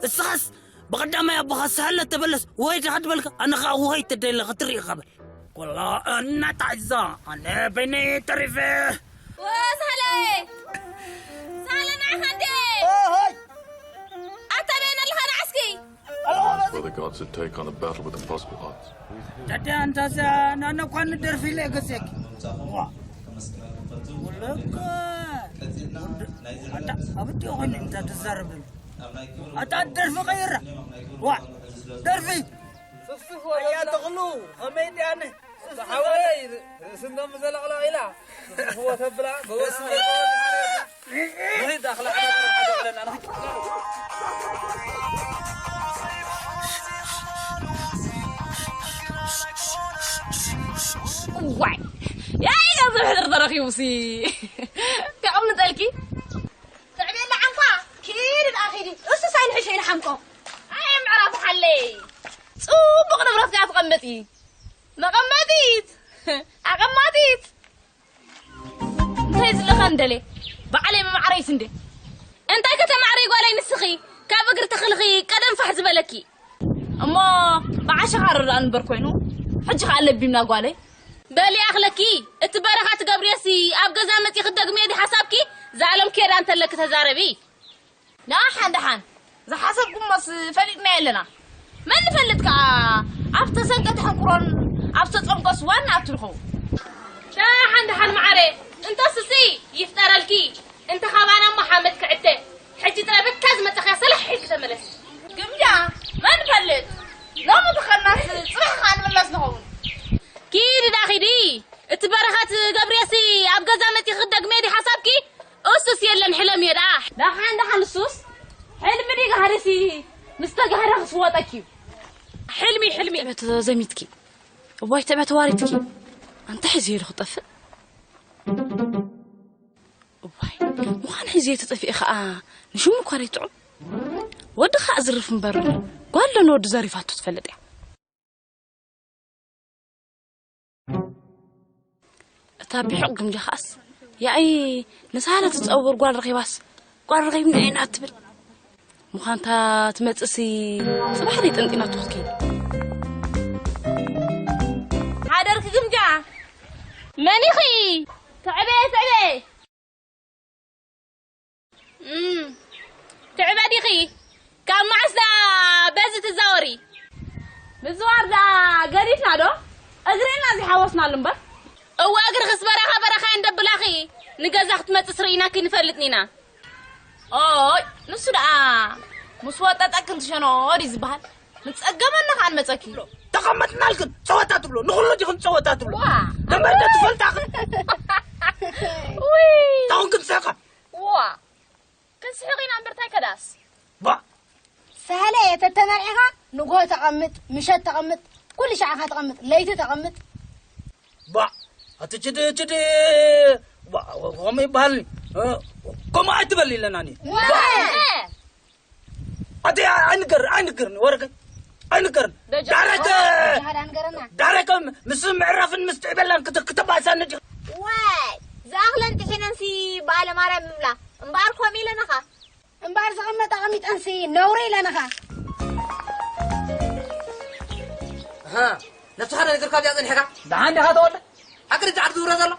እስኻስ ብቐዳማይ ኣቦኻ ሳለ ተበለስ ወይ ድኻ ትበልካ፣ ኣነ ኸዓ ወይ ትደለ ክትርኢ ኸብል። ኩላ እናጣዕዛ ኣነ በይነይ ተሪፈ። ወ ሳለ! ሳለ ንዓኻ እንዴ! ኣታ በይነ ኣለኻ ንዓስኪ? Where the gods had take on a battle with impossible odds. ታዲያ እንታዛ ናነ እኳ ንደርፊ ኢለ ገዜኪ። ዋ። ወለካ። ኣታ ኣብቲ ኾን እንታ ትዛረብ። ኣታ ደርፊ ቀይራ። ዋ። ደርፊ። ስፍስፍ ወያ ተኽሉ፣ ኸመይ ድያነ? ሓወይ፣ ርእስንቶም ዘለቕለቕ ኢላ። ስፍስፍ ወተብላ፣ ጎበዝ ስለ ንሂድ ኣኽላ ሓደ ሓደ ብለና ንኺድ። ዋይ፣ ያይ፣ ገንዘብ ሕድር ተረኺቡሲ። ከቐምጠልኪ? ትዕቤላ ዓንኳ፣ ኪድ ደኣ ኺዲ። እሱ ሳይንሕሸ ኢልሓምቆ። ኣይ፣ ምዕራፍ ሓለይ። ጽቡቕ ንብረት ከኣ ትቐምጥ እዪ። መቐመጢት! ኣቐማጢት! እንታይ ዝለኻ እንደለ? ባዕለይ መማዕረይስ እንደ? እንታይ ከተማዕረይ ጓለይ ንስኺ? ካብ እግሪ ተኽልኺ ቀደም ፋሕ ዝበለኪ። እሞ ብዓሻ ኻረዳእ እምበር ኮይኑ፣ ሕጂ ኸኣ ለቢምና ጓለይ። በሊ ኣኽለኪ፣ እቲ በረኻ ትገብርዮሲ ኣብ ገዛ መጺኺ ትደግምዮ ድዩ ሓሳብኪ? ዛለም ኬዳ እንተለኪ ተዛረቢ። ደሓን ደሓን፣ ዝሓሰብኩሞስ ፈሊጥናዮ ኣለና። መን ንፈልጥ ከኣ ኣብ ተሰንቀ ተሕንቁሮን ኣብ ተጸምቆስ ዋና ኣቱ ንኸውን። ደሓን ደሓን መዓረ፣ እንተስሲ ይፍጠረልኪ፣ እንተ ኻባና እሞ ሓመድ ክዕተ። ሕጂ ጥራይ በታ ዝመጻኽያ ሰላሕ ኢልኪ ተመለሲ። ግምጃ፣ መን ንፈልጥ፣ ሎሚ ተኸድናስ ጽባሕ ከኣ ንምለስ ንኸውን። ኪዲ ዳ ኺዲ፣ እቲ በረኻ ትገብርዮሲ ኣብ ገዛ መጺኺ ክትደግምዮ ድዩ ሓሳብኪ? እሱስ የለን፣ ሕለምዮ ደኣ። ደሓን ደሓን፣ እሱስ ሕልሚ ድዩ ጋህሪሲ? ምስ ተጋህረ ክስወጠኪ እዩ። ሕልሚ፣ ሕልሚ። ተዕበ ተዘሚትኪ። እዋይ፣ ተዕበ ተዋሪድኪ። ኣንታ ሒዘዮ ዶ ክጠፍእ? እዋይ፣ ምዃን ሒዘዮ ተጠፊኤ ኸኣ ንሽሙ እኳ ዘይጥዑም። ወዲ ኸኣ ዝርፍ እምበር፣ ጓል ዶ ንወዲ ዘሪፋቶ ትፈልጥ እያ? እታ ብሑቕ ግምጃ ኸኣስ፣ ያኢ ንሳለ ትጸውር ጓል ረኺባስ፣ ጓል ረኺብና ኢና ትብል። ምዃንታ ትመጽእሲ፣ ጽባሕ ደይ ጠንጢናቶ ክትከይድ። ሓደርኪ ግምጃ። መን ኢኺ? ትዕበ፣ ትዕበ። እም፣ ትዕበ ዲኺ? ካብ መዓስ ደኣ በዚ ትዛወሪ? ምዝዋር ደኣ ገዲፍና ዶ? እግሪ ኢና ዘይሓወስናሉ እምበር። እወ፣ እግርኽስ በረኻ በረኻ እየን ደብላኺ። ንገዛ ክትመጽእስ ርኢናኪ ንፈልጥን ኢና። ኦይ፣ ንሱ ደኣ ምስ ወጠጠ ክንትሸኖ ድዩ ዝበሃል? ንጸገመና ከኣ ንመጸኪ። ተቐመጥናልክን ጸወታ ትብሎ፣ ንኹሉ ዲኽን ጸወታ ትብሎ። ዋ። ደንበርደ ትፈልጣኽን። ውይ። ታውን ክንስሕቃ። ዋ። ክንስሕቕ ኢና እምበር ታይ ከዳስ። ባ። ሳህለ እየ ተተመርዒኻ ንግሆ ተቐምጥ፣ ምሸት ተቐምጥ፣ ኩሉ ሻዕኻ ተቐምጥ፣ ለይቲ ተቐምጥ። ባ። ኣቲ ችዲ፣ ችዲ። ባ፣ ከምኡ ይበሃል። እ፣ ከምኡ ኣይትበል ኢለና እኔ። ዋ። ባ። እ። ኣቲ ኣይንገር፣ ኣይንገር፣ ወረቀ ኣይንገር። ደጀ-፣ ዳረከ፣ ጃሃዳ ንገረና። ዳረከ ምስ ምዕራፍን ምስ ትዕበላን ክተ-፣ ክተባእሳኒ ዲ-? ዋይ፣ ዝኣኽለን ጥሒነንሲ በዓለ ማርያም ምብላ። እምበኣር ኮም ኢለናኻ። እምበኣር ዝቕመጥ ኣቐሚጠንሲ ነውሪ ኢለናኻ። ኣሃ፣ ነብስኻ ዶ ነጊርካ ድያ ጸኒሕካ? ደሓን ዲኻ ተወልደ? ሓቂ ድዩ ዓዲ ዝውረ ዘሎ?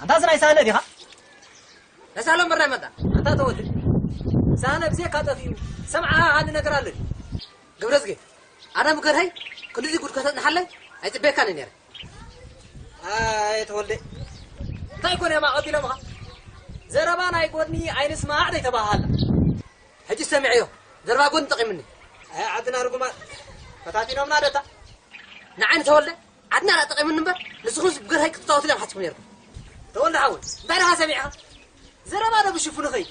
ኣንታስ ናይ ሳህለ ዲኻ? ናይ ሳህለ እምበር ናይ መን ደኣ? ኣንታ ተወልደ፣ ሳህለ ብዘይካ ጠፊኡ ሰምዓ ሃኒ ነገር ኣሎ ድዩ? ገብረዝጊ፣ ኣነ ምገርሀይ ክንድዚ ጉድ ከተጽንሓለይ ኣይጽበየካን ነይረ። ኣይ ተወልደ፣ እንታይ ኮነ እማ ቀቢሎምኻ? ዘረባ ናይ ጎድኒ ኣይንስማዕ ደይተባሃላ። ሕጂ ሰሚዐዮ፣ ዘረባ ጎድኒ ጠቒምኒ። ኣይ ዓድና ርጉማት፣ ፈታቲኖምና ደታ። ንዓይ ንተወልደ፣ ዓድና ደኣ ጠቒምኒ እምበር፣ ንስኹምስ ብገርሀይ ክትጻወቱሉ እዮም ሓሲብኩም ነይርኩም። ተወልደ ሓወይ፣ እንታይ ደኻ ሰሚዕኻ? ዘረባ ዶ ብሽፉኑ ኸይድ?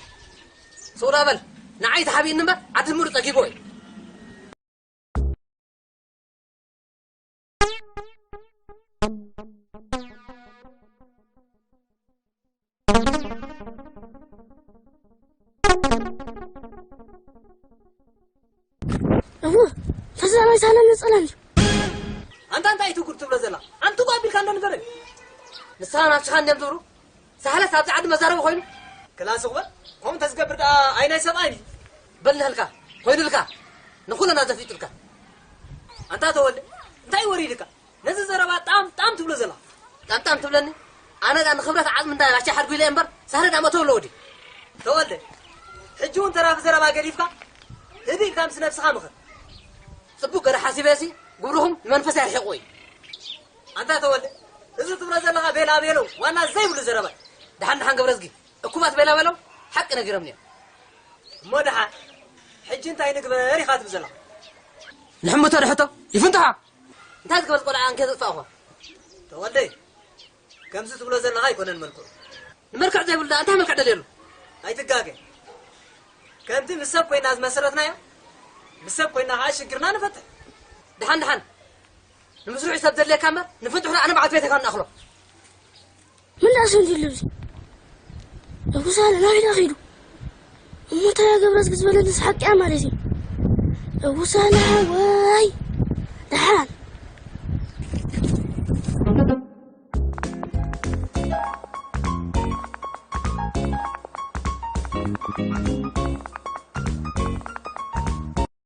ሰውዳ በል፣ ንዓይ ተሓቢእኒ እምበር፣ ዓዲ ሙሉእ ጸጊቦ እዩ። እሞ፣ ፈዛላይ ሳለ ነጸላ እንድዩ። ኣንታ እንታይ ትጉድ ትብሎ ዘላ? ኣንቲ ጓ ቢልካ እንዶ ንገረኒ። ንስኻ ናፍስኻ እንዲዮም ዝብሉ። ሳህለስ ኣብዚ ዓዲ መዛረቢ ኮይኑ። ክላስ እኽበል። ከምኡ እንተዝገብር ደኣ ኣይ ናይ ሰብኣይ እዩ። በል ንህልካ፣ ኮይኑልካ፣ ንኹለና ዘፊጡልካ። ኣንታ ተወልደ፣ እንታይ ወሪድካ? ነዚ ዘረባ ጣም ጣም ትብሎ ዘላ። ጣምጣም ትብለኒ? ኣነ ዳ ንኽብረት ዓጽሚ እንዳ ባሻ ሓድጉ ኢለ እምበር፣ ሳህለ ዳ መእተው ኣለዎ ድዩ? ተወልደ፣ ሕጂ እውን ተራፊ ዘረባ ገዲፍካ፣ ህድእ ኢልካ ምስ ነብስኻ ምኽር። ጽቡቕ ገረ ሓሲበ ሲ፣ ግብርኹም ንመንፈስ ኣርሒቕዎ እዩ። ኣንታ ተወልደ፣ እዚ ትብሎ ዘለኻ ቤላ ቤሎ ዋና ዘይብሉ ዘረባ እዩ። ደሓን ደሓን ገብረዝጊ፣ እኩባት ቤላ ቤሎ ሓቂ ነጊሮምኒ እዮም። እሞ ደሓን፣ ሕጂ እንታይ ንግበር ኢኻ ትብል ዘለኻ? ንሕምቶ ድሕቶ ይፍንትሖ። እንታይ ዝገበዝ ቆልዓ እንከ ዘጥፋእኹ? ተወልደ፣ ከምዚ ትብሎ ዘለኻ ኣይኮነን መልክዑ። ንመልክዕ ዘይብሉ ደኣ እንታይ መልክዕ ደልየሉ? ኣይትጋገ። ከምቲ ምስ ሰብ ኮይና ዝመሰረትናዮ፣ ምስ ሰብ ኮይና ኸዓ ሽግርና ንፈትሕ። ደሓን ደሓን። ንምስርሑ ሰብ ዘድልየካ እምበር፣ ንፍንትሑና ኣነ በዓልቲ ቤት ኣይኮነን ንኣኽሎ። ምን ደኣ ሰንዚሉ እዚ? እቡ ሳለ ናበይ ደኣ ኸይዱ? እሞ እንታይ እያ ገብረ ዝግ ዝበለንስ ሓቂ እያ ማለት እዩ? እቡ ሳለ ሓወይ፣ ደሓን።